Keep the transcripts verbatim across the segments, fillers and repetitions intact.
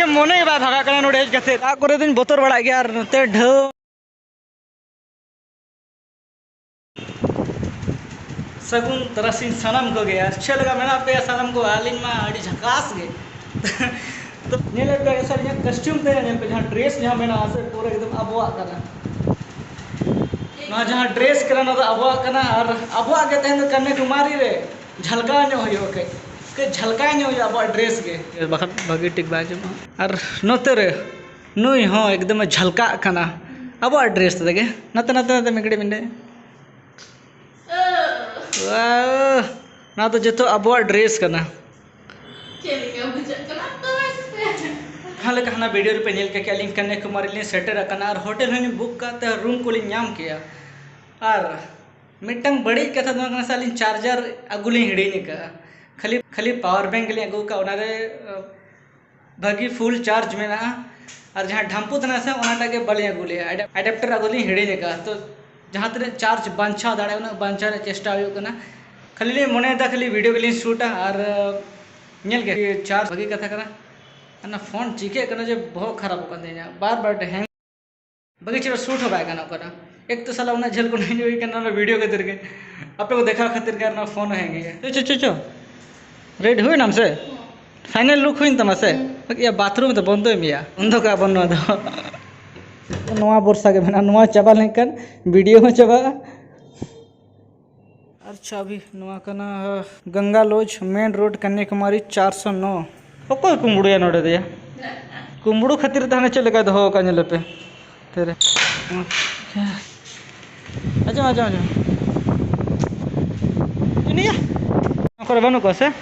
ᱢᱚᱱᱮ ᱜᱮ ᱵᱟᱭ ᱵᱷᱟᱜᱟᱜ ᱠᱟᱱᱟ ᱱᱚᱰᱮ ᱦᱮᱡ ᱠᱟᱛᱮ᱾ ᱫᱟᱜ ᱠᱚᱨᱮ ᱫᱚᱧ ᱵᱚᱛᱚᱨ ᱵᱟᱲᱟᱜ ᱜᱮᱭᱟ, ᱟᱨ ᱱᱚᱛᱮ ᱰᱷᱟᱹᱣ᱾ ᱥᱟᱹᱜᱩᱱ ᱛᱟᱨᱟᱥᱤᱧ ᱥᱟᱱᱟᱢ ᱠᱚᱜᱮ᱾ ᱟᱨ ᱪᱮᱫ ᱞᱮᱠᱟ ᱢᱮᱱᱟᱜ ᱯᱮᱭᱟ ᱥᱟᱱᱟᱢ ᱠᱚ? ᱟᱹᱞᱤᱧ ᱢᱟ ᱟᱹᱰᱤ ᱡᱷᱟᱠᱟᱥ ᱜᱮ᱾ ᱛᱚ ᱧᱮᱞᱮᱫ ᱯᱮᱭᱟ ᱥᱟᱨ, ᱤᱧᱟᱹᱜ ᱠᱚᱥᱴᱤᱭᱩᱢ ᱛᱮ ᱧᱮᱞ ᱯᱮ, ᱡᱟᱦᱟᱸ ᱰᱨᱮᱥ ᱡᱟᱦᱟᱸ ᱢᱮᱱᱟᱜᱼᱟ ᱥᱮ, ᱯᱩᱨᱟᱹ ᱮᱠᱫᱚᱢ ᱟᱵᱚᱣᱟᱜ ᱠᱟᱱᱟ᱾ ᱱᱚᱣᱟ ᱡᱟᱦᱟᱸ ᱰᱨᱮᱥ ᱠᱟᱱᱟ, ᱱᱚᱣᱟ ᱫᱚ ᱟᱵᱚᱣᱟᱜ ᱠᱟᱱᱟ᱾ ᱟᱨ ᱟᱵᱚᱣᱟᱜ ᱜᱮ ᱛᱟᱦᱮᱱ ᱫᱚ ᱠᱟᱱᱭᱟᱠᱩᱢᱟᱨᱤ ᱨᱮ ᱡᱷᱟᱞᱠᱟᱣ ᱧᱚᱜ ᱦᱩᱭᱩᱜᱼᱟ, ᱠᱟᱹᱡ ᱠᱟᱹᱡ ᱡᱷᱟᱞᱠᱟᱣ ᱧᱚᱜ ᱦᱩᱭᱩᱜᱼᱟ ᱟᱵᱚᱣᱟᱜ ᱰᱨᱮᱥ ᱜᱮ, ᱵᱟᱠᱷᱟᱱ ᱵᱷᱟᱹᱜᱤ ᱴᱷᱤᱠ ᱵᱟᱭ ᱟᱸᱡᱚᱢᱚᱜᱼᱟ᱾ ᱟᱨ ᱱᱚᱛᱮ ᱨᱮ ᱱᱩᱭ ᱦᱚᱸ ᱮᱠᱫᱚᱢᱮ ᱡᱷᱟᱞᱠᱟᱜ ᱠᱟᱱᱟ ᱟᱵᱚᱣᱟᱜ ᱰᱨᱮᱥ ᱛᱮᱜᱮ᱾ ᱱᱟᱛᱮ, ᱱᱟᱛᱮ, ᱱᱟᱛᱮ, ᱢᱤᱠᱲᱤ ᱢᱤᱸᱰᱮ᱾ ᱣᱟᱣ! ᱱᱚᱣᱟ ᱫᱚ ᱡᱚᱛᱚ ᱟᱵᱚᱣᱟᱜ ᱰᱨᱮᱥ ᱠᱟᱱᱟ᱾ ᱪᱮᱫ ᱞᱮᱠᱟ ᱵᱩᱡᱷᱟᱹᱜ ᱠᱟᱱᱟ? ᱛᱚ ᱵᱮᱥ ᱯᱮ᱾ ᱡᱟᱦᱟᱸ ᱞᱮᱠᱟ ᱦᱟᱱᱟ ᱵᱷᱤᱰᱤᱭᱳ ᱨᱮᱯᱮ ᱧᱮᱞ ᱠᱮᱫ ᱜᱮᱭᱟ, ᱟᱹᱞᱤᱧ ᱠᱚᱱᱱᱟᱠᱩᱢᱟᱨᱤ ᱞᱤᱧ ᱥᱮᱴᱮᱨ ᱟᱠᱟᱱᱟ ᱟᱨ ᱦᱳᱴᱮᱞ ᱦᱚᱸᱞᱤᱧ ᱵᱩᱠ ᱠᱟᱜ ᱛᱮ ᱨᱩᱢ ᱠᱚᱞᱤᱧ ᱧᱟᱢ ᱠᱮᱜᱼᱟ᱾ ᱟᱨ ᱢᱤᱫᱴᱟᱝ ᱵᱟᱹᱲᱤᱡ ᱠᱟᱛᱷᱟ ᱫᱚ ᱠᱟᱱᱟ ᱥᱮ, ᱟᱹᱞᱤᱧ ᱪᱟᱨᱡᱟᱨ ᱟᱹᱜᱩ ᱞᱤᱧ ᱦᱤᱲᱤᱧ ᱟᱠᱟᱫᱼᱟ᱾ ᱠᱷᱟᱹᱞᱤ, ᱠᱷᱟᱹᱞᱤ ᱯᱟᱣᱟᱨ ᱵᱮᱝᱠ ᱞᱤᱧ ᱟᱹᱜᱩ ᱟᱠᱟᱫᱼᱟ, ᱚᱱᱟᱨᱮ, ᱟᱸ, ᱵᱷᱟᱹᱜᱤ ᱯᱷᱩᱞ ᱪᱟᱨᱡᱽ ᱢᱮᱱᱟᱜᱼᱟ᱾ ᱟᱨ ᱡᱟᱦᱟᱸ ᱰᱷᱟᱢᱯᱩ ᱛᱟᱦᱮᱱᱟ ᱥᱮ, ᱚᱱᱟᱴᱟᱜ ᱜᱮ ᱵᱟᱹᱞᱤᱧ ᱟᱹᱜᱩ ᱞᱮᱜᱼᱟ᱾ ᱟᱰᱟ-, ᱟᱰᱟᱯᱴᱟᱨ ᱟᱹᱜᱩ ᱞᱤᱧ ᱦᱤᱲᱤᱧ ᱟᱠᱟᱫᱼᱟ᱾ ᱛᱚ ᱡᱟᱦᱟᱸ ᱛᱤᱱᱟᱹᱜ ᱪᱟᱨᱡᱽ ᱵᱟᱧᱪᱟᱣ ᱫᱟᱲᱮᱭᱟᱜᱼᱟ, ᱩᱱᱟᱹᱜ ᱵᱟᱧᱪᱟᱣ ᱨᱮᱭᱟᱜ ᱪᱮᱥᱴᱟ ᱦᱩᱭᱩᱜ ᱠᱟᱱᱟ᱾ ᱠᱷᱟᱹᱞᱤ ᱞᱤᱧ ᱢᱚᱱᱮᱭᱮᱫᱟ ᱠᱷᱟᱹᱞᱤ ᱵᱷᱤᱰᱤᱭᱳ ᱜᱮᱞᱤᱧ ᱥᱩᱴᱟ ᱟᱨ, ᱟᱸ, ᱧᱮᱞ ᱜᱮ ᱪᱟᱨᱡᱽ ᱵᱷᱟᱹᱜᱤ ᱠᱟᱛᱷᱟ ᱠᱟᱱᱟ᱾ ᱟᱨ ᱚᱱᱟ ᱯᱷᱳᱱ ᱪᱤᱠᱟᱹᱜ ᱠᱟᱱᱟ ᱡᱮ ᱵᱚᱦᱚᱜ ᱠᱷᱟᱨᱟᱯᱚᱜ ᱠᱟᱱ ᱛᱤᱧᱟ, ᱵᱟᱨ ᱵᱟᱨ ᱦᱮᱝ ᱵᱷᱟᱹᱜᱤ ᱪᱮᱦᱨᱟ ᱥᱩᱴ ᱦᱚᱸ ᱵᱟᱭ ᱜᱟᱱᱚᱜ ᱠᱟᱱᱟ᱾ ᱮᱠ ᱛᱚ ᱥᱟᱞᱟ ᱩᱱᱟᱹᱜ ᱡᱷᱟᱹᱞ ᱠᱷᱚᱱ ᱦᱮᱡ ᱦᱩᱭ ᱠᱟᱱᱟ ᱚᱱᱟ ᱵᱷᱤᱰᱤᱭᱳ ᱠᱷᱟᱹᱛᱤᱨ ᱜᱮ, ᱟᱯᱮ ᱠᱚ ᱫᱮᱠᱷᱟᱣ ᱠᱷᱟᱹᱛᱤᱨ ᱜᱮ, ᱟᱨ ᱱᱚᱣᱟ ᱯᱷᱳᱱ ᱦᱚᱸ ᱦᱮᱝ ᱜᱮᱭᱟ᱾ ᱪᱚ, ᱪᱚ, ᱪᱚ, ᱪᱚ᱾ ᱨᱮᱰᱤ ᱦᱩᱭᱱᱟᱢ ᱥᱮ? ᱯᱷᱟᱭᱱᱟᱞ ᱞᱩᱠ ᱦᱩᱭᱮᱱ ᱛᱟᱢᱟ ᱥᱮ? ᱦᱩᱸ᱾ ᱭᱟ, ᱵᱟᱛᱷᱨᱩᱢ ᱫᱚ ᱵᱚᱱᱫᱚᱭ ᱢᱮᱭᱟ, ᱵᱚᱱᱫᱚ ᱠᱟᱜᱼᱟ ᱵᱚᱱ ᱱᱚᱣᱟ ᱫᱚ᱾ ᱱᱚᱣᱟ ᱵᱷᱚᱨᱥᱟ ᱜᱮ ᱢᱮᱱᱟᱜᱼᱟ, ᱱᱚᱣᱟ ᱪᱟᱵᱟ ᱞᱮᱱᱠᱷᱟᱱ ᱵᱷᱤᱰᱤᱭᱳ ᱦᱚᱸ ᱪᱟᱵᱟᱜᱼᱟ᱾ ᱟᱨ ᱪᱟᱵᱤ ᱱᱚᱣᱟ ᱠᱟᱱᱟ ᱜᱟᱝᱜᱟ ᱞᱚᱡᱽ, ᱢᱮᱱ ᱨᱳᱰ, ᱠᱚᱱᱭᱟᱠᱩᱢᱟᱨᱤ, ᱪᱟᱨᱥᱚ ᱱᱚ᱾ ᱚᱠᱚᱭ ᱠᱩᱢᱵᱽᱲᱩᱭᱟ ᱱᱚᱰᱮ ᱫᱚᱭᱟ? ᱠᱩᱢᱵᱽᱲᱩ ᱠᱷᱟᱹᱛᱤᱨ ᱛᱮ ᱦᱟᱱᱮ ᱪᱮᱫ ᱞᱮᱠᱟᱭ ᱫᱚᱦᱚ ᱟᱠᱟᱫ, ᱧᱮᱞᱮ ᱯᱮ᱾ ᱛᱮᱨᱮ᱾ ᱟᱸᱡᱚᱢ, ᱟᱸᱡᱚᱢ, ᱟᱸᱡᱚᱢ᱾ ᱩᱱᱤᱭᱟ? ᱚᱱᱟ ᱠᱚᱨᱮ ᱵᱟᱹᱱᱩᱜ ᱠᱚᱣᱟ ᱥᱮ?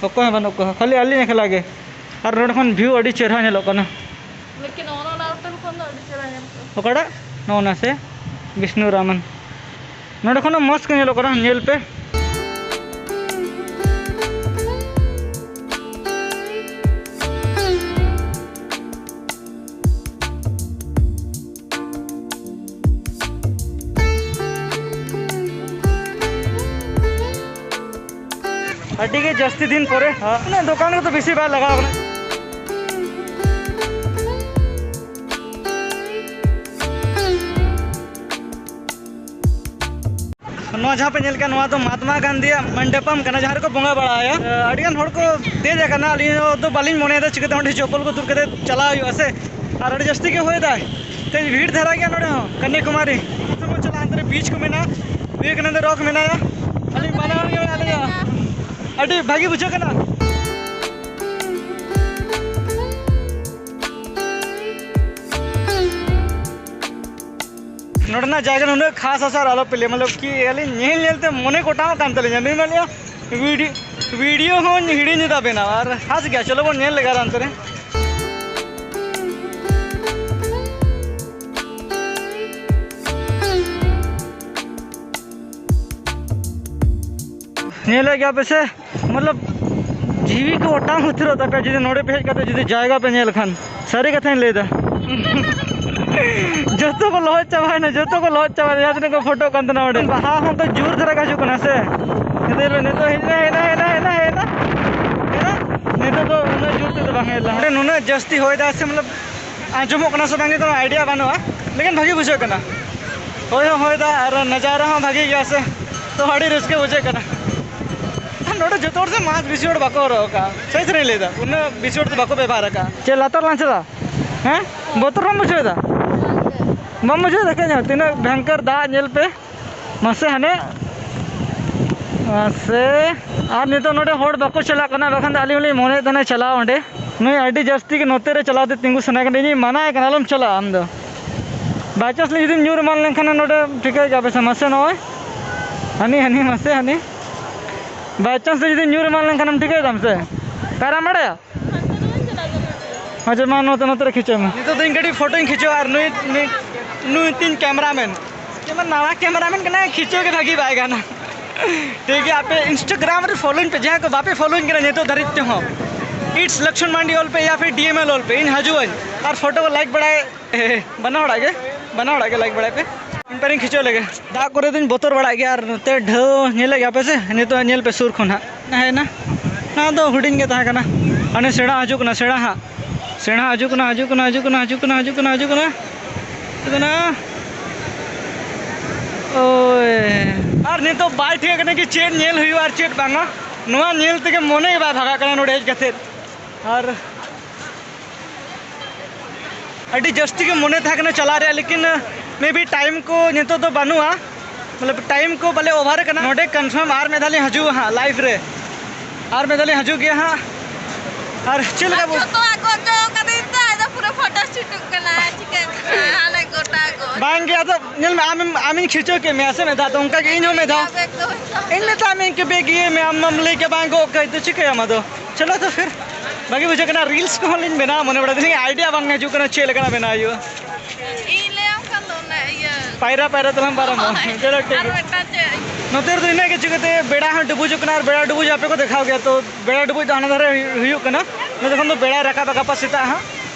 ᱚᱠᱚᱭ ᱦᱚᱸ ᱵᱟᱹᱱᱩᱜ ᱠᱚᱣᱟ, ᱠᱷᱟᱹᱞᱤ ᱟᱹᱞᱤᱧ ᱮᱠᱞᱟ ᱜᱮ᱾ ᱟᱨ ᱱᱚᱰᱮ ᱠᱷᱚᱱ ᱵᱷᱤᱭᱩ ᱟᱹᱰᱤ ᱪᱮᱦᱨᱟ ᱧᱮᱞᱚᱜ ᱠᱟᱱᱟ᱾ ᱞᱮᱠᱤᱱ ᱚᱱᱟ ᱦᱳᱴᱮᱞ ᱠᱷᱚᱱ ᱫᱚ ᱟᱹᱰᱤ ᱪᱮᱦᱨᱟ ᱧᱮᱞᱚᱜ ᱠᱟᱱᱟ᱾ ᱚᱠᱟᱴᱟᱜ? ᱱᱚᱜᱼᱚ ᱱᱟ ᱥᱮ? ᱵᱤᱥᱱᱩ ᱨᱟᱢᱟᱱ᱾ ᱱᱚᱰᱮ ᱠᱷᱚᱱ ᱦᱚᱸ ᱢᱚᱡᱽ ᱜᱮ ᱧᱮᱞᱚᱜ ᱠᱟᱱᱟ, ᱧᱮᱞ ᱯᱮ᱾ ᱟᱹᱰᱤ ᱜᱮ ᱡᱟᱹᱥᱛᱤ ᱫᱤᱱ ᱯᱚᱨᱮ, ᱦᱟᱸ, ᱩᱱᱟᱹᱜ ᱫᱚᱠᱟᱱ ᱠᱚᱫᱚ ᱵᱮᱥᱤ ᱵᱟᱭ ᱞᱟᱜᱟᱣ ᱠᱟᱱᱟ᱾ ᱡᱟᱦᱟᱸ ᱯᱮ ᱧᱮᱞ ᱠᱟᱱ, ᱱᱚᱣᱟ ᱫᱚ ᱢᱟᱦᱟᱛᱢᱟ ᱜᱟᱱᱫᱷᱤᱭᱟᱜ ᱢᱚᱱᱰᱚᱯᱚᱢ ᱠᱟᱱᱟ, ᱡᱟᱦᱟᱸ ᱨᱮᱠᱚ ᱵᱚᱸᱜᱟ ᱵᱟᱲᱟᱭᱟ᱾ ᱟᱹᱰᱤ ᱜᱟᱱ ᱦᱚᱲ ᱠᱚ ᱫᱮᱡ ᱟᱠᱟᱱᱟ᱾ ᱟᱹᱞᱤᱧ ᱫᱚ ᱵᱟᱹᱞᱤᱧ ᱢᱚᱱᱮᱭᱮᱫᱟ ᱪᱤᱠᱟᱹᱛᱮ ᱚᱸᱰᱮ ᱪᱚᱯᱯᱚᱞ ᱠᱚ ᱛᱩᱫ ᱠᱟᱛᱮ ᱪᱟᱞᱟᱣ ᱦᱩᱭᱩᱜᱼᱟ ᱥᱮ᱾ ᱟᱨ ᱟᱹᱰᱤ ᱡᱟᱹᱥᱛᱤ ᱜᱮ ᱦᱚᱭ ᱫᱟᱭ, ᱠᱟᱹᱡ ᱵᱷᱤᱲ ᱫᱷᱟᱨᱟ ᱜᱮᱭᱟ ᱱᱚᱰᱮ ᱦᱚᱸ᱾ ᱠᱚᱱᱭᱟᱠᱩᱢᱟᱨᱤ ᱥᱮᱫ ᱵᱚᱱ ᱪᱟᱞᱟᱜᱼᱟ, ᱦᱟᱱᱛᱮ ᱨᱮ ᱵᱤᱪ ᱠᱚ ᱢᱮᱱᱟᱜᱼᱟ, ᱵᱤᱵᱮᱠᱟᱱᱚᱱᱫᱚ ᱨᱚᱠ ᱢᱮᱱᱟᱭᱟ᱾ ᱟᱹᱞᱤᱧ ᱵᱟᱱᱟ ᱦᱚᱲ ᱜᱮ ᱢᱮᱱᱟᱜ ᱞᱤᱧᱟ᱾ ᱟᱹᱰᱤ ᱵᱷᱟᱹᱜᱤ ᱵᱩᱡᱷᱟᱹᱜ ᱠᱟᱱᱟ᱾ ᱱᱚᱰᱮᱱᱟᱜ ᱡᱟᱭᱜᱟ ᱱᱩᱱᱟᱹᱜ ᱠᱷᱟᱥᱟ ᱥᱟᱨ, ᱟᱞᱚᱯᱮ ᱞᱟᱹᱭᱟ᱾ ᱢᱚᱛᱞᱚᱵ ᱠᱤ, ᱟᱹᱞᱤᱧ ᱧᱮᱞ ᱧᱮᱞ ᱛᱮ ᱢᱚᱱᱮ ᱠᱚᱴᱟᱣ ᱠᱟᱱ ᱛᱟᱹᱞᱤᱧᱟ᱾ ᱱᱩᱭ ᱢᱟ ᱞᱟᱹᱭᱟ ᱵᱷᱤᱰᱤ-, ᱵᱷᱤᱰᱤᱭᱳ ᱦᱚᱸᱧ ᱦᱤᱲᱤᱧ ᱮᱫᱟ ᱵᱮᱱᱟᱣ᱾ ᱟᱨ ᱠᱷᱟᱥ ᱜᱮᱭᱟ, ᱪᱚᱞᱚ ᱵᱚᱱ ᱧᱮᱞ ᱞᱮᱜᱟ ᱦᱟᱱᱛᱮ ᱨᱮ᱾ ᱧᱮᱞᱮᱫ ᱜᱮᱭᱟ ᱯᱮ ᱥᱮ? ᱢᱚᱛᱞᱚᱵ, ᱡᱤᱣᱤ ᱠᱚ ᱚᱴᱟᱝ ᱩᱛᱟᱹᱨᱚᱜ ᱛᱟᱯᱮᱭᱟ ᱡᱩᱫᱤ ᱱᱚᱰᱮ ᱯᱮ ᱦᱮᱡ ᱠᱟᱛᱮ ᱡᱩᱫᱤ ᱡᱟᱭᱜᱟ ᱯᱮ ᱧᱮᱞ ᱠᱷᱟᱱ᱾ ᱥᱟᱹᱨᱤ ᱠᱟᱛᱷᱟᱧ ᱞᱟᱹᱭᱫᱟ᱾ ᱡᱚᱛᱚ ᱠᱚ ᱞᱚᱦᱚᱫ ᱪᱟᱵᱟᱭᱮᱱᱟ, ᱡᱚᱛᱚ ᱠᱚ ᱞᱚᱦᱚᱫ ᱪᱟᱵᱟᱭᱮᱱᱟ, ᱡᱟᱦᱟᱸ ᱛᱤᱱᱟᱹᱜ ᱠᱚ ᱯᱷᱳᱴᱳᱜ ᱠᱟᱱ ᱛᱟᱦᱮᱱᱟ ᱚᱸᱰᱮ᱾ ᱵᱟᱦᱟ ᱦᱚᱸ ᱛᱚ ᱡᱳᱨ ᱫᱷᱟᱨᱟ ᱜᱮ ᱦᱤᱡᱩᱜ ᱠᱟᱱᱟ ᱥᱮ᱾ ᱱᱤᱛᱚᱜ ᱱᱤᱛᱚᱜ ᱦᱮᱡ ᱮᱱᱟ, ᱦᱮᱡ ᱮᱱᱟ, ᱦᱮᱡ ᱮᱱᱟ, ᱦᱮᱡ ᱮᱱᱟ, ᱦᱮᱡ ᱮᱱᱟ᱾ ᱱᱤᱛᱚᱜ ᱫᱚ ᱩᱱᱟᱹᱜ ᱡᱳᱨ ᱛᱮᱫᱚ ᱵᱟᱝ ᱦᱮᱡ ᱞᱮᱱᱟ᱾ ᱚᱸᱰᱮ ᱱᱩᱱᱟᱹᱜ ᱡᱟᱹᱥᱛᱤ ᱦᱚᱭ ᱫᱟᱭ ᱥᱮ, ᱢᱚᱛᱞᱚᱵ, ᱟᱸᱡᱚᱢᱚᱜ ᱠᱟᱱᱟ ᱥᱮ ᱵᱟᱝ, ᱠᱳᱱᱳ ᱟᱭᱰᱤᱭᱟ ᱵᱟᱹᱱᱩᱜᱼᱟ, ᱞᱮᱠᱤᱱ ᱵᱷᱟᱹᱜᱤ ᱵᱩᱡᱷᱟᱹᱜ ᱠᱟᱱᱟ᱾ ᱦᱚᱭ ᱦᱚᱸ ᱦᱚᱭ ᱫᱟ ᱟᱨ ᱱᱟᱡᱟᱨᱟ ᱦᱚᱸ ᱵᱷᱟᱹᱜᱤ ᱜᱮᱭᱟ ᱥᱮ, ᱛᱚ ᱟᱹᱰᱤ ᱨᱟᱹᱥᱠᱟᱹ ᱵᱩᱡᱷᱟᱹᱜ ᱠᱟᱱᱟ᱾ ᱟᱨ ᱱᱚᱰᱮ ᱡᱚᱛᱚ ᱦᱚᱲ ᱥᱮ ᱢᱟᱥᱠ ᱵᱮᱥᱤ ᱦᱚᱲ ᱵᱟᱠᱚ ᱦᱚᱨᱚᱜ ᱟᱠᱟᱫᱼᱟ, ᱥᱟᱹᱨᱤ ᱥᱟᱹᱨᱤᱧ ᱞᱟᱹᱭᱫᱟ, ᱩᱱᱟᱹᱜ ᱵᱮᱥᱤ ᱦᱚᱲ ᱫᱚ ᱵᱟᱠᱚ ᱵᱮᱵᱚᱦᱟᱨ ᱟᱠᱟᱫᱼᱟ᱾ ᱪᱮᱫ ᱞᱟᱛᱟᱨ ᱞᱟᱝ ᱪᱟᱞᱟᱜᱼᱟ? ᱦᱮᱸ, ᱵᱚᱛᱚᱨ ᱵᱟᱢ ᱵᱩᱡᱷᱟᱹᱣ ᱮᱫᱟ? ᱵᱟᱢ ᱵᱩᱡᱷᱟᱹᱣ ᱮᱫᱟ? ᱠᱟᱹᱡ ᱦᱚᱸ ᱛᱤᱱᱟᱹᱜ ᱵᱷᱚᱭᱚᱝᱠᱚᱨ ᱫᱟᱜ ᱧᱮᱞ ᱯᱮ᱾ ᱢᱟᱥᱮ ᱦᱟᱱᱮ, ᱢᱟᱥᱮ᱾ ᱟᱨ ᱱᱤᱛᱚᱜ ᱱᱚᱰᱮ ᱦᱚᱲ ᱵᱟᱠᱚ ᱪᱟᱞᱟᱜ ᱠᱟᱱᱟ, ᱵᱟᱠᱷᱟᱱ ᱫᱚ ᱟᱹᱞᱤᱧ ᱦᱚᱸᱞᱤᱧ ᱢᱚᱱᱮᱭᱮᱫ ᱛᱟᱦᱮᱱᱟ ᱪᱟᱞᱟᱣ ᱚᱸᱰᱮ᱾ ᱱᱩᱭ ᱟᱹᱰᱤ ᱡᱟᱹᱥᱛᱤ ᱜᱮ ᱱᱚᱛᱮ ᱨᱮ ᱪᱟᱞᱟᱣ ᱛᱮ ᱛᱤᱸᱜᱩ ᱥᱟᱱᱟᱭᱮ ᱠᱟᱱᱟ᱾ ᱤᱧᱤᱧ ᱢᱟᱱᱟᱭᱮ ᱠᱟᱱᱟ, "ᱟᱞᱚᱢ ᱪᱟᱞᱟᱜᱼᱟ ᱟᱢ ᱫᱚ᱾ By chance ᱨᱮ ᱡᱩᱫᱤᱢ ᱧᱩᱨ ᱮᱢᱟᱱ ᱞᱮᱱᱠᱷᱟᱱ ᱱᱚᱰᱮ ᱴᱷᱤᱠᱟᱹᱭ ᱜᱮᱭᱟ ᱯᱮ ᱥᱮ?" ᱢᱟᱥᱮ ᱱᱚᱜᱼᱚᱭ ᱦᱟᱹᱱᱤ, ᱦᱟᱹᱱᱤ, ᱢᱟᱥᱮ ᱦᱟᱹᱱᱤ᱾ By chance ᱨᱮ ᱡᱩᱫᱤᱢ ᱧᱩᱨ ᱮᱢᱟᱱ ᱞᱮᱱᱠᱷᱟᱱᱮᱢ ᱴᱷᱤᱠᱟᱹᱭ ᱫᱟᱢ ᱥᱮ? ᱯᱟᱭᱨᱟᱢ ᱵᱟᱲᱟᱭᱟ? ᱟᱪᱪᱷᱟ, ᱢᱟ ᱱᱚᱛᱮ, ᱱᱚᱛᱮ ᱨᱮ ᱠᱷᱤᱪᱟᱹᱣ ᱢᱮ᱾ ᱱᱤᱛᱚᱜ ᱫᱚ ᱤᱧ ᱠᱟᱹᱴᱤᱡ ᱯᱷᱳᱴᱳᱧ ᱠᱷᱤᱪᱟᱹᱣᱟ ᱟᱨ ᱱᱩᱭ, ᱱᱩᱭ, ᱱᱩᱭ ᱛᱤᱧ ᱠᱮᱢᱨᱟᱢᱮᱱ᱾ ᱡᱮᱢᱚᱱ ᱱᱟᱣᱟ ᱠᱮᱢᱨᱟᱢᱮᱱ ᱠᱟᱱᱟᱭ, ᱠᱷᱤᱪᱟᱹᱣ ᱜᱮ ᱵᱷᱟᱹᱜᱤ ᱵᱟᱭ ᱜᱟᱱᱟ᱾ ᱴᱷᱤᱠ ᱜᱮᱭᱟ, ᱟᱯᱮ Instagram ᱨᱮ ᱯᱷᱳᱞᱳᱧ ᱯᱮ, ᱡᱟᱦᱟᱸᱭ ᱠᱚ ᱵᱟᱯᱮ ᱯᱷᱳᱞᱳᱧ ᱠᱟᱱᱟ ᱱᱤᱛᱚᱜ ᱫᱷᱟᱹᱨᱤᱡ ᱛᱮᱦᱚᱸ, It's ᱞᱚᱠᱥᱢᱚᱱ ᱢᱟᱱᱰᱤ ᱚᱞ ᱯᱮ ᱭᱟ ᱯᱷᱤᱨ ᱰᱤ ᱮᱢ ᱮᱞ ᱚᱞ ᱯᱮ, ᱤᱧ ᱦᱤᱡᱩᱜ ᱟᱹᱧ ᱟᱨ ᱯᱷᱳᱴᱳ ᱠᱚ ᱞᱟᱭᱤᱠ ᱵᱟᱲᱟᱭ᱾ ᱵᱟᱱᱟ ᱦᱚᱲᱟᱜ ᱜᱮ, ᱵᱟᱱᱟ ᱦᱚᱲᱟᱜ ᱜᱮ ᱞᱟᱭᱤᱠ ᱵᱟᱲᱟᱭ ᱯᱮ᱾ ᱤᱧ ᱯᱟᱨᱤᱧ ᱠᱷᱤᱪᱟᱹᱣ ᱞᱮᱜᱮ᱾ ᱫᱟᱜ ᱠᱚᱨᱮ ᱫᱚᱧ ᱵᱚᱛᱚᱨ ᱵᱟᱲᱟᱜ ᱜᱮᱭᱟ, ᱟᱨ ᱱᱚᱛᱮ ᱰᱷᱟᱹᱣ ᱧᱮᱞᱮᱫ ᱜᱮᱭᱟ ᱯᱮ ᱥᱮ? ᱱᱤᱛᱚᱜ ᱧᱮᱞ ᱯᱮ ᱥᱩᱨ ᱠᱷᱚᱱ ᱦᱟᱸᱜ᱾ ᱛᱟᱦᱮᱸᱭᱮᱱᱟ᱾ ᱱᱚᱣᱟ ᱫᱚ ᱦᱩᱰᱤᱧ ᱜᱮ ᱛᱟᱦᱮᱸ ᱠᱟᱱᱟ᱾ ᱦᱟᱱᱮ ᱥᱮᱬᱟ ᱦᱤᱡᱩᱜ ᱠᱟᱱᱟ, ᱥᱮᱬᱟ ᱦᱟᱸᱜ᱾ ᱥᱮᱬᱟ ᱦᱤᱡᱩᱜ ᱠᱟᱱᱟ, ᱦᱤᱡᱩᱜ ᱠᱟᱱᱟ, ᱦᱤᱡᱩᱜ ᱠᱟᱱᱟ, ᱦᱤᱡᱩᱜ ᱠᱟᱱᱟ, ᱦᱤᱡᱩᱜ ᱠᱟᱱᱟ, ᱦᱤᱡᱩᱜ ᱠᱟᱱᱟ᱾ ᱦᱤᱡᱩᱜ ᱠᱟᱱᱟ᱾ ᱳᱭ᱾ ᱟᱨ ᱱᱤᱛᱚᱜ ᱵᱟᱭ ᱴᱷᱤᱠ ᱠᱟᱱᱟ ᱠᱤ ᱪᱮᱫ ᱧᱮᱞ ᱦᱩᱭᱩᱜᱼᱟ ᱟᱨ ᱪᱮᱫ ᱵᱟᱝᱟ᱾ ᱱᱚᱣᱟ ᱧᱮᱞ ᱛᱮᱜᱮ ᱢᱚᱱᱮ ᱜᱮ ᱵᱟᱭ ᱵᱷᱟᱜᱟᱜ ᱠᱟᱱᱟ ᱱᱚᱰᱮ ᱦᱮᱡ ᱠᱟᱛᱮᱫ᱾ ᱟᱨ ᱟᱹᱰᱤ ᱡᱟᱹᱥᱛᱤ ᱜᱮ ᱢᱚᱱᱮ ᱛᱟᱦᱮᱸ ᱠᱟᱱᱟ ᱪᱟᱞᱟᱜ ᱨᱮᱭᱟᱜ, ᱞᱮᱠᱤᱱ maybe time ᱠᱚ ᱱᱤᱛᱚᱜ ᱫᱚ ᱵᱟᱹᱱᱩᱜᱼᱟ, ᱢᱚᱛᱞᱚᱵ time ᱠᱚ ᱵᱟᱞᱮ over ᱠᱟᱱᱟ᱾ ᱱᱚᱰᱮ confirm ᱟᱨ ᱢᱤᱫ ᱫᱷᱟᱣ ᱞᱤᱧ ᱦᱤᱡᱩᱜᱼᱟ ᱦᱟᱸᱜ live ᱨᱮ, ᱟᱨ ᱢᱤᱫ ᱫᱷᱟᱣ ᱞᱤᱧ ᱦᱤᱡᱩᱜ ᱜᱮᱭᱟ ᱦᱟᱸᱜ᱾ ᱟᱨ ᱪᱮᱫ ᱞᱮᱠᱟ ᱵᱚ- ᱡᱚᱛᱚᱣᱟᱜ ᱜᱚᱡ ᱦᱚᱪᱚ ᱠᱟᱹᱫᱟᱹᱧ ᱛᱚ, ᱟᱫᱚ ᱯᱩᱨᱟᱹ ᱯᱷᱳᱴᱳ ᱥᱩᱴᱚᱜ ᱠᱟᱱᱟ, ᱪᱤᱠᱟᱹᱜ ᱠᱟᱱᱟ, ᱦᱟᱱᱮ ᱜᱚᱴᱟ ᱜᱚᱡ᱾ ᱵᱟᱝ ᱜᱮ, ᱟᱫᱚ ᱧᱮᱞ ᱢᱮ, ᱟᱢᱮᱢ, ᱟᱢᱤᱧ ᱠᱷᱤᱪᱟᱹᱣ ᱠᱮᱫ ᱢᱮᱭᱟ ᱥᱮ ᱢᱤᱫ ᱫᱷᱟᱣ, ᱛᱚ ᱚᱱᱠᱟ ᱜᱮ ᱤᱧ ᱦᱚᱸ ᱢᱤᱫ ᱫᱷᱟᱣ ᱤᱧ ᱢᱮᱛᱟᱜ ᱢᱮᱭᱟ ᱤᱱᱠᱟᱹ ᱵᱮᱜ ᱤᱭᱟᱹ ᱢᱮ, ᱟᱢ ᱢᱟᱢ ᱞᱟᱹᱭ ᱠᱮᱫ ᱵᱟᱝ ᱜᱚᱜ ᱠᱟᱹᱡ, ᱛᱚ ᱪᱤᱠᱟᱹᱭᱟᱢ ᱟᱫᱚ? ᱪᱚᱞᱚ ᱛᱚ ᱯᱷᱤᱨ, ᱵᱷᱟᱜᱮ ᱵᱩᱡᱷᱟᱹᱜ ᱠᱟᱱᱟ, reels ᱠᱚᱦᱚᱸ ᱞᱤᱧ ᱵᱮᱱᱟᱣᱟ ᱢᱚᱱᱮ ᱵᱟᱲᱟ ᱫᱟᱞᱤᱧ, idea ᱵᱟᱝ ᱦᱤᱡᱩᱜ ᱠᱟᱱᱟ ᱪᱮᱫ ᱞᱮᱠᱟᱱᱟᱜ ᱵᱮᱱᱟᱣ ᱦᱩᱭᱩᱜᱼᱟ᱾ ᱤᱧ ᱞᱟᱹᱭᱟᱢ ᱠᱷᱟᱱ ᱫᱚ ᱚᱱᱟ ᱤᱭᱟᱹ ᱯᱟᱭᱨᱟ ᱯᱟᱭᱨᱟ ᱛᱮᱞᱟᱝ ᱯᱟᱨᱚᱢᱚᱜᱼᱟ᱾ ᱦᱳᱭ᱾ ᱪᱚᱞᱚ ᱴᱷᱤᱠ ᱟᱨ ᱜᱮᱭᱟ᱾ ᱢᱤᱫᱴᱟᱝ ᱪᱮᱫ? ᱱᱚᱛᱮ ᱨᱮᱫᱚ ᱤᱱᱟᱹᱜ ᱜᱮ ᱪᱤᱠᱟᱹᱛᱮ ᱵᱮᱲᱟ ᱦᱚᱸ ᱰᱩᱵᱩᱡᱚᱜ ᱠᱟᱱᱟ ᱟᱨ ᱵᱮᱲᱟ ᱰᱩᱵᱩᱡ ᱟᱯᱮ ᱠᱚ ᱫᱮᱠᱷᱟᱣ ᱜᱮᱭᱟ, ᱛᱚ ᱵᱮᱲᱟ ᱰᱩᱵᱩᱡ ᱫᱚ ᱦᱟᱱᱟ ᱫᱷᱟᱨᱮ ᱦᱩᱭᱩᱜ ᱠᱟᱱᱟ, ᱚᱱᱟ ᱡᱚᱠᱷᱚᱱ ᱫᱚ ᱵᱮᱲᱟᱭ ᱨᱟᱠᱟᱵᱟ ᱜᱟᱯᱟ ᱥᱮᱛᱟᱜ ᱦᱟᱸᱜ,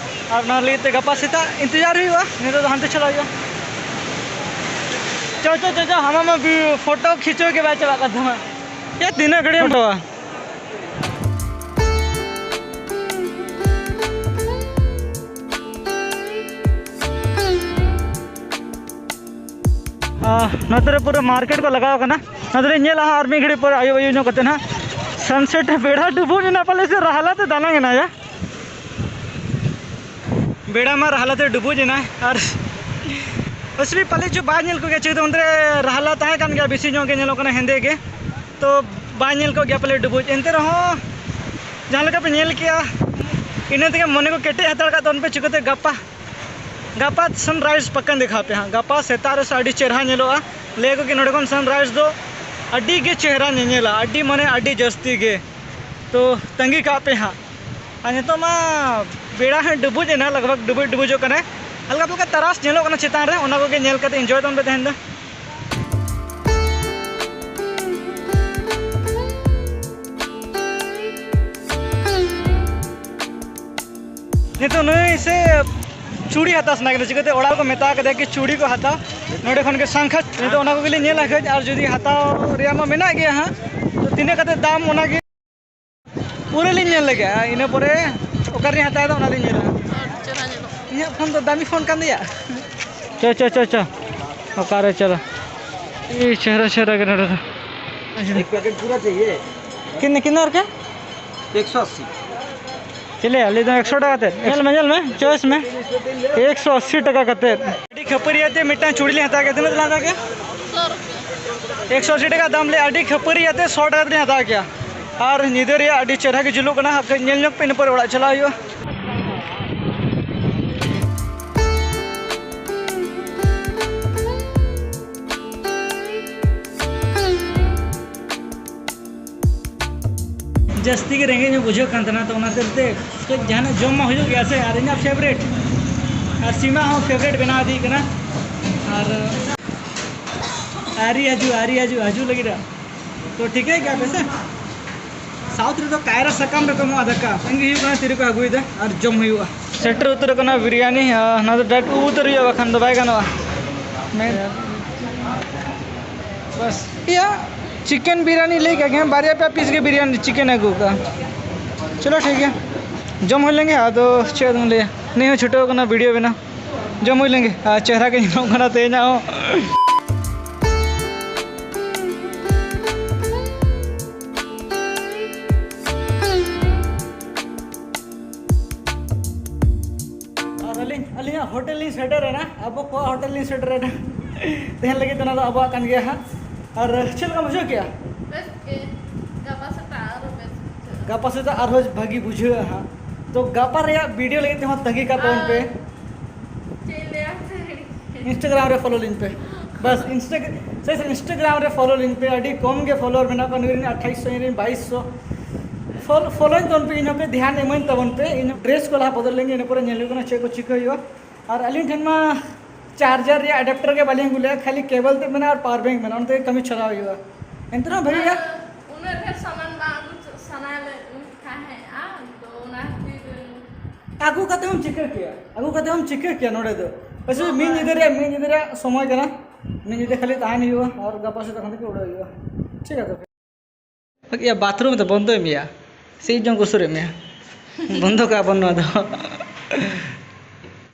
ᱟᱨ ᱚᱱᱟ ᱞᱟᱹᱜᱤᱫ ᱛᱮ ᱜᱟᱯᱟ ᱥᱮᱛᱟᱜ ᱤᱱᱛᱮᱡᱟᱨ ᱦᱩᱭᱩᱜᱼᱟ᱾ ᱱᱤᱛᱚᱜ ᱫᱚ ᱦᱟᱱᱛᱮ ᱪᱟᱞᱟᱜ ᱦᱩᱭᱩᱜᱼᱟ᱾ ᱪᱚ ᱪᱚ ᱪᱚ ᱪᱚ, ᱦᱟᱢᱟ ᱢᱟ ᱯᱷᱳᱴᱳ ᱠᱷᱤᱪᱟᱹᱣ ᱜᱮ ᱵᱟᱭ ᱪᱟᱵᱟᱜ ᱠᱟᱱ ᱛᱟᱢᱟ᱾ ᱮ, ᱛᱤᱱᱟᱹᱜ ᱜᱷᱟᱹᱲᱤᱡ ᱮᱢ ᱯᱷᱳᱴᱳᱣᱟ? ᱟᱦ, ᱱᱚᱛᱮ ᱨᱮ ᱯᱩᱨᱟᱹ ᱢᱟᱨᱠᱮᱴ ᱠᱚ ᱞᱟᱜᱟᱣ ᱠᱟᱱᱟ᱾ ᱱᱚᱛᱮ ᱨᱮ ᱧᱮᱞᱟ ᱦᱟᱸᱜ ᱟᱨ ᱢᱤᱫ ᱜᱷᱟᱹᱲᱤᱡ ᱯᱚᱨᱮ ᱟᱭᱩᱵ ᱟᱭᱩᱵ ᱧᱚᱜ ᱠᱟᱛᱮ ᱱᱟᱦᱟᱜ sunset ᱵᱮᱲᱟ ᱰᱩᱵᱩᱡ ᱮᱱᱟ ᱯᱟᱞᱮ ᱥᱮ ᱨᱟᱦᱞᱟ ᱛᱮ ᱫᱟᱱᱟᱝ ᱮᱱᱟᱭᱟ᱾ ᱵᱮᱲᱟ ᱢᱟ ᱨᱟᱦᱞᱟ ᱛᱮ ᱰᱩᱵᱩᱡ ᱮᱱᱟᱭ ᱟᱨ ᱟᱥᱞᱤ ᱯᱟᱞᱮ ᱪᱚ ᱵᱟᱭ ᱧᱮᱞ ᱠᱚᱜᱮᱭᱟ, ᱪᱮᱫ ᱚᱱᱛᱮ ᱨᱮ ᱨᱟᱦᱞᱟ ᱛᱟᱦᱮᱸ ᱠᱟᱱ ᱜᱮᱭᱟ, ᱵᱮᱥᱤ ᱧᱚᱜ ᱜᱮ ᱧᱮᱞᱚᱜ ᱠᱟᱱᱟ ᱦᱮᱸᱫᱮ ᱜᱮ, ᱛᱚ ᱵᱟᱭ ᱧᱮᱞ ᱠᱚᱜ ᱜᱮᱭᱟ ᱯᱟᱞᱮ ᱰᱩᱵᱩᱡ᱾ ᱮᱱᱛᱮ ᱨᱮᱦᱚᱸ ᱡᱟᱦᱟᱸ ᱞᱮᱠᱟ ᱯᱮ ᱧᱮᱞ ᱠᱮᱜᱼᱟ, ᱤᱱᱟᱹ ᱛᱮᱜᱮ ᱢᱚᱱᱮ ᱠᱚ ᱠᱮᱴᱮᱡ ᱦᱟᱛᱟᱲ ᱠᱟᱜ ᱛᱟᱵᱚᱱ ᱯᱮ, ᱪᱤᱠᱟᱹᱛᱮ ᱜᱟᱯᱟ ᱜᱟᱯᱟ sunrise ᱯᱟᱠᱟᱧ ᱫᱮᱠᱷᱟᱣ ᱯᱮ ᱦᱟᱸᱜ᱾ ᱜᱟᱯᱟ ᱥᱮᱛᱟᱜ ᱨᱮ ᱥᱮ ᱟᱹᱰᱤ ᱪᱮᱦᱨᱟ ᱧᱮᱞᱚᱜᱼᱟ᱾ ᱞᱟᱹᱭ ᱟᱠᱚ ᱠᱤ ᱱᱚᱸᱰᱮ ᱠᱷᱚᱱ sunrise ᱫᱚ ᱟᱹᱰᱤ ᱜᱮ ᱪᱮᱦᱨᱟ ᱧᱮᱧᱮᱞᱟ, ᱟᱹᱰᱤ ᱢᱟᱱᱮ ᱟᱹᱰᱤ ᱡᱟᱹᱥᱛᱤ ᱜᱮ᱾ ᱛᱚ ᱛᱟᱺᱜᱤ ᱠᱟᱜ ᱯᱮ ᱦᱟᱸᱜ᱾ ᱟᱨ ᱱᱤᱛᱚᱜ ᱢᱟ ᱵᱮᱲᱟ ᱦᱚᱸ ᱰᱩᱵᱩᱡ ᱮᱱᱟ, ᱞᱟᱜᱽ ᱵᱷᱟᱜᱽ ᱰᱩᱵᱩᱡ ᱰᱩᱵᱩᱡᱚᱜ ᱠᱟᱱᱟᱭ᱾ ᱦᱟᱞᱠᱟ ᱯᱷᱩᱞᱠᱟ ᱛᱟᱨᱟᱥ ᱧᱮᱞᱚᱜ ᱠᱟᱱᱟ ᱪᱮᱛᱟᱱ ᱨᱮ, ᱚᱱᱟ ᱠᱚᱜᱮ ᱧᱮᱞ ᱠᱟᱛᱮ enjoy ᱛᱟᱵᱚᱱ ᱯᱮ ᱛᱮᱦᱮᱧ ᱫᱚ᱾ ᱱᱤᱛᱚᱜ ᱱᱩᱭ ᱥᱮ ᱪᱩᱲᱤ ᱦᱟᱛᱟᱣ ᱥᱟᱱᱟ ᱠᱟᱱᱟ, ᱪᱤᱠᱟᱹᱛᱮ ᱚᱲᱟᱜ ᱠᱚ ᱢᱮᱛᱟ ᱠᱟᱫᱮᱭᱟ ᱠᱤ ᱪᱩᱲᱤ ᱠᱚ ᱦᱟᱛᱟᱣ, ᱱᱚᱸᱰᱮ ᱠᱷᱚᱱ ᱜᱮ ᱥᱟᱝᱠᱷᱟ᱾ ᱱᱤᱛᱚᱜ ᱚᱱᱟ ᱠᱚᱜᱮ ᱞᱤᱧ ᱧᱮᱞᱟ ᱠᱟᱹᱡ, ᱟᱨ ᱡᱩᱫᱤ ᱦᱟᱛᱟᱣ ᱨᱮᱭᱟᱜ ᱢᱟ ᱢᱮᱱᱟᱜ ᱜᱮᱭᱟ ᱦᱟᱸᱜ, ᱛᱚ ᱛᱤᱱᱟᱹᱜ ᱠᱟᱛᱮ ᱫᱟᱢ ᱚᱱᱟ ᱜᱮ ᱯᱩᱨᱟᱹ ᱞᱤᱧ ᱧᱮᱞ ᱞᱮᱜᱮ, ᱤᱱᱟᱹ ᱯᱚᱨᱮ ᱚᱠᱟᱨᱮᱞᱤᱧ ᱦᱟᱛᱟᱣ ᱮᱫᱟ ᱚᱱᱟ ᱞᱤᱧ ᱧᱮᱞᱟ᱾ ᱟᱹᱰᱤ ᱪᱮᱦᱨᱟ ᱧᱮᱞᱚᱜ ᱠᱟᱱᱟ᱾ ᱤᱧᱟᱹᱜ ᱯᱷᱳᱱ ᱫᱚ ᱫᱟᱢᱤ ᱯᱷᱳᱱ ᱠᱟᱱ ᱛᱤᱧᱟ᱾ ᱪᱚ ᱪᱚ ᱪᱚ ᱪᱚ, ᱚᱠᱟᱨᱮ ᱪᱚᱞᱚ᱾ ᱟᱹᱰᱤ ᱪᱮᱦᱨᱟ ᱪᱮᱦᱨᱟ ᱜᱮ ᱱᱚᱰᱮ ᱫᱚ᱾ एक पैकेट पूरा चाहिए। कितने, कितने और क्या? एक सौ अस्सी। ᱪᱮᱞᱮ, ᱟᱞᱮ ᱫᱚ ᱮᱠᱥᱚ ᱴᱟᱠᱟ ᱠᱟᱛᱮ᱾ ᱧᱮᱞ ᱢᱮ, ᱧᱮᱞ ᱢᱮ, choice ᱢᱮ᱾ ᱮᱠᱥᱚ ᱟᱥᱤ ᱴᱟᱠᱟ ᱠᱟᱛᱮ᱾ ᱟᱹᱰᱤ ᱠᱷᱟᱹᱯᱟᱹᱨᱤ ᱟᱛᱮ ᱢᱤᱫᱴᱟᱝ ᱪᱩᱲᱤ ᱞᱤᱧ ᱦᱟᱛᱟᱣ ᱠᱮᱫᱟ᱾ ᱛᱤᱱᱟᱹᱜ ᱞᱤᱧ ᱦᱟᱛᱟᱣ ᱠᱮᱫᱟ? ᱮᱠᱥᱚ ᱟᱥᱤ ᱴᱟᱠᱟ ᱫᱟᱢ ᱞᱮ, ᱟᱹᱰᱤ ᱠᱷᱟᱹᱯᱟᱹᱨᱤ ᱟᱛᱮ ᱥᱚ ᱴᱟᱠᱟ ᱛᱮᱞᱤᱧ ᱦᱟᱛᱟᱣ ᱠᱮᱫᱟ᱾ ᱟᱨ ᱧᱤᱫᱟᱹ ᱨᱮᱭᱟᱜ ᱟᱹᱰᱤ ᱪᱮᱦᱨᱟ ᱜᱮ ᱡᱩᱞᱩᱜ ᱠᱟᱱᱟ᱾ ᱦᱟᱸᱜ ᱠᱟᱹᱡ ᱧᱮᱞ ᱧᱚᱜ ᱯᱮ, ᱤᱱᱟᱹ ᱯᱚᱨᱮ ᱚᱲᱟᱜ ᱪᱟᱞᱟᱣ ᱦᱩᱭᱩᱜᱼᱟ᱾ ᱡᱟᱹᱥᱛᱤ ᱜᱮ ᱨᱮᱸᱜᱮᱡ ᱧᱚᱜ ᱵᱩᱡᱷᱟᱹᱜ ᱠᱟᱱ ᱛᱟᱦᱮᱱᱟ, ᱛᱚ ᱚᱱᱟ ᱠᱷᱟᱹᱛᱤᱨ ᱛᱮ ᱠᱟᱹᱡ ᱡᱟᱦᱟᱱᱟᱜ ᱡᱚᱢ ᱢᱟ ᱦᱩᱭᱩᱜ ᱜᱮᱭᱟ ᱥᱮ, ᱟᱨ ᱤᱧᱟᱹᱜ favourite, ᱟᱨ ᱥᱤᱢᱟ ᱦᱚᱸ favourite ᱵᱮᱱᱟᱣ ᱤᱫᱤᱜ ᱠᱟᱱᱟ᱾ ᱟᱨ ᱟᱹᱣᱨᱤ ᱦᱤᱡᱩᱜ, ᱟᱹᱣᱨᱤ ᱦᱤᱡᱩᱜ, ᱦᱤᱡᱩᱜ ᱞᱟᱹᱜᱤᱫ᱾ ᱛᱚ ᱴᱷᱤᱠᱟᱹᱭ ᱜᱮᱭᱟ ᱯᱮ ᱥᱮ, South ᱨᱮᱫᱚ ᱠᱟᱭᱨᱟ ᱥᱟᱠᱟᱢ ᱨᱮᱠᱚ ᱮᱢᱚᱜᱼᱟ ᱫᱟᱠᱟ᱾ ᱛᱟᱺᱜᱤ ᱦᱩᱭᱩᱜ ᱠᱟᱱᱟ ᱛᱤᱨᱮᱠᱚ ᱟᱹᱜᱩᱭᱮᱫᱟ ᱟᱨ ᱡᱚᱢ ᱦᱩᱭᱩᱜᱼᱟ᱾ ᱥᱮᱴᱮᱨ ᱩᱛᱟᱹᱨ ᱟᱠᱟᱱᱟ ᱵᱤᱨᱭᱟᱱᱤ᱾ ᱟᱨ ᱱᱚᱣᱟ ᱫᱚ direct ᱩᱵ ᱩᱛᱟᱹᱨ ᱦᱩᱭᱩᱜᱼᱟ, ᱵᱟᱠᱷᱟᱱ ᱫᱚ ᱵᱟᱭ ᱜᱟᱱᱚᱜᱼᱟ᱾ ᱢᱮᱱ ᱵᱟᱥ ᱤᱭᱟ ᱪᱤᱠᱮᱱ ᱵᱤᱨᱭᱟᱱᱤ ᱞᱟᱹᱭ ᱠᱟᱜ ᱜᱮ, ᱵᱟᱨᱭᱟ ᱯᱮᱭᱟ piece ᱜᱮ ᱵᱤᱨᱭᱟᱱᱤ ᱪᱤᱠᱮᱱ ᱟᱹᱜᱩ ᱠᱟᱜᱼᱟ᱾ ᱪᱚᱞᱚ ᱴᱷᱤᱠ ᱜᱮᱭᱟ, ᱡᱚᱢ ᱦᱩᱭ ᱞᱮᱱᱜᱮ, ᱟᱫᱚ ᱪᱮᱫ ᱮᱢ ᱞᱟᱹᱭᱟ, ᱱᱤᱭᱟᱹ ᱦᱚᱸ ᱪᱷᱩᱴᱟᱹᱣ ᱠᱟᱱᱟ video ᱵᱮᱱᱟᱣ᱾ ᱡᱚᱢ ᱦᱩᱭ ᱞᱮᱱᱜᱮ, ᱟᱨ ᱪᱮᱦᱨᱟ ᱜᱮ ᱧᱮᱞᱚᱜ ᱠᱟᱱᱟ ᱛᱮᱦᱮᱧᱟᱜ ᱦᱚᱸ᱾ ᱟᱨ ᱟᱹᱞᱤᱧ, ᱟᱹᱞᱤᱧᱟᱜ ᱦᱳᱴᱮᱞ ᱞᱤᱧ ᱥᱮᱴᱮᱨᱮᱱᱟ, ᱟᱵᱚ ᱠᱚᱣᱟᱜ ᱦᱳᱴᱮᱞ ᱞᱤᱧ ᱥᱮᱴᱮᱨᱮᱱᱟ᱾ ᱛᱮᱦᱮᱧ ᱞᱟᱹᱜᱤᱫ ᱫᱚ ᱚᱱᱟ ᱫᱚ ᱟᱵᱚᱣᱟᱜ ᱠᱟᱱ ᱜᱮᱭᱟ ᱦᱟᱸᱜ᱾ ᱟᱨ ᱪᱮᱫ ᱞᱮᱠᱟ ᱵᱩᱡᱷᱟᱹᱣ ᱠᱮᱜᱼᱟ? ᱵᱮᱥ ᱜᱮ᱾ ᱜᱟᱯᱟ ᱥᱮᱛᱟᱜ ᱟᱨᱚ ᱵᱮᱥ ᱵᱩᱡᱷᱟᱹᱜᱼᱟ᱾ ᱜᱟᱯᱟ ᱥᱮᱛᱟᱜ ᱟᱨᱦᱚᱸ ᱵᱷᱟᱹᱜᱤ ᱵᱩᱡᱷᱟᱹᱜᱼᱟ ᱦᱟᱸᱜ᱾ ᱛᱚ ᱜᱟᱯᱟ ᱨᱮᱭᱟᱜ video ᱞᱟᱹᱜᱤᱫ ᱛᱮᱦᱚᱸ ᱛᱟᱺᱜᱤ ᱠᱟᱜ ᱛᱟᱵᱚᱱ ᱯᱮ᱾ ᱟᱨ ᱪᱮᱫ ᱤᱧ ᱞᱟᱹᱭᱟ? Instagram ᱨᱮ follow ᱞᱤᱧ ᱯᱮ᱾ ᱵᱟᱥ, Insta-, ᱥᱮ, ᱥᱮ, Instagram ᱨᱮ follow ᱞᱤᱧ ᱯᱮ᱾ ᱟᱹᱰᱤ ᱠᱚᱢ ᱜᱮ follower ᱢᱮᱱᱟᱜ ᱠᱚᱣᱟ, ᱱᱩᱭ ᱨᱮᱱ ᱟᱴᱷᱟᱭᱤᱥ ᱥᱚ, ᱤᱧ ᱨᱮᱱ ᱵᱟᱭᱤᱥ ᱥᱚ᱾ Fol-, follow ᱤᱧ ᱛᱟᱵᱚᱱ ᱯᱮ, ᱤᱧ ᱦᱚᱸᱯᱮ ᱫᱷᱮᱭᱟᱱ ᱮᱢᱟᱹᱧ ᱛᱟᱵᱚᱱ ᱯᱮ᱾ ᱤᱧ dress ᱠᱚ ᱞᱟᱦᱟ ᱵᱚᱫᱚᱞ ᱞᱮᱱ ᱜᱮ, ᱤᱱᱟᱹ ᱯᱚᱨᱮ ᱧᱮᱞ ᱦᱩᱭᱩᱜ ᱠᱟᱱᱟ ᱪᱮᱫ ᱠᱚ ᱪᱤᱠᱟᱹ ᱦᱩᱭᱩᱜᱼᱟ᱾ ᱟᱨ ᱟᱹᱞᱤᱧ ᱴᱷᱮᱱ ᱢᱟ charger ᱨᱮᱭᱟᱜ adapter ᱜᱮ ᱵᱟᱹᱞᱤᱧ ᱟᱹᱜᱩ ᱞᱮᱜᱼᱟ, ᱠᱷᱟᱹᱞᱤ cable ᱛᱮᱫ ᱢᱮᱱᱟᱜᱼᱟ ᱟᱨ power bank ᱢᱮᱱᱟᱜᱼᱟ, ᱚᱱᱟ ᱛᱮᱜᱮ ᱠᱟᱹᱢᱤ ᱪᱟᱞᱟᱣ ᱦᱩᱭᱩᱜᱼᱟ᱾ ᱮᱱᱛᱮ ᱨᱮᱦᱚᱸ ᱵᱷᱟᱹᱜᱤ ᱜᱮᱭᱟ᱾ ᱩᱱᱟᱹᱜ ᱰᱷᱮᱨ ᱥᱟᱢᱟᱱ ᱵᱟᱝ ᱟᱹᱜᱩ ᱥᱟᱱᱟ ᱞᱮᱫ ᱛᱟᱦᱮᱸᱜᱼᱟ, ᱛᱚ ᱚᱱᱟ ᱠᱷᱟᱹᱛᱤᱨ ᱟᱹᱜᱩ ᱠᱟᱛᱮ ᱦᱚᱸᱢ ᱪᱤᱠᱟᱹ ᱠᱮᱭᱟ? ᱟᱹᱜᱩ ᱠᱟᱛᱮ ᱦᱚᱸᱢ ᱪᱤᱠᱟᱹ ᱠᱮᱭᱟ ᱱᱚᱰᱮ ᱫᱚ? ᱵᱟᱥ ᱢᱤᱫ ᱧᱤᱫᱟᱹ ᱨᱮᱭᱟᱜ, ᱢᱤᱫ ᱧᱤᱫᱟᱹ ᱨᱮᱭᱟᱜ ᱥᱚᱢᱚᱭ ᱠᱟᱱᱟ᱾ ᱢᱤᱫ ᱧᱤᱫᱟᱹ ᱠᱷᱟᱹᱞᱤ ᱛᱟᱦᱮᱱ ᱦᱩᱭᱩᱜᱼᱟ ᱟᱨ ᱜᱟᱯᱟ ᱥᱮᱛᱟᱜ ᱠᱷᱚᱱ ᱜᱮ ᱩᱰᱟᱹᱣ ᱦᱩᱭᱩᱜᱼᱟ᱾ ᱴᱷᱤᱠ ᱟᱪᱷᱮ? ᱭᱟ, bathroom ᱫᱚ ᱵᱚᱱᱫᱚᱭ ᱢᱮᱭᱟ᱾ ᱥᱮ ᱤᱧ ᱡᱚᱝ ᱠᱚ ᱥᱩᱨᱮᱫ ᱢᱮᱭᱟ? ᱵᱚᱱᱫᱚ ᱠᱟᱜᱼᱟ ᱵᱚᱱ ᱱᱚᱣᱟ ᱫᱚ᱾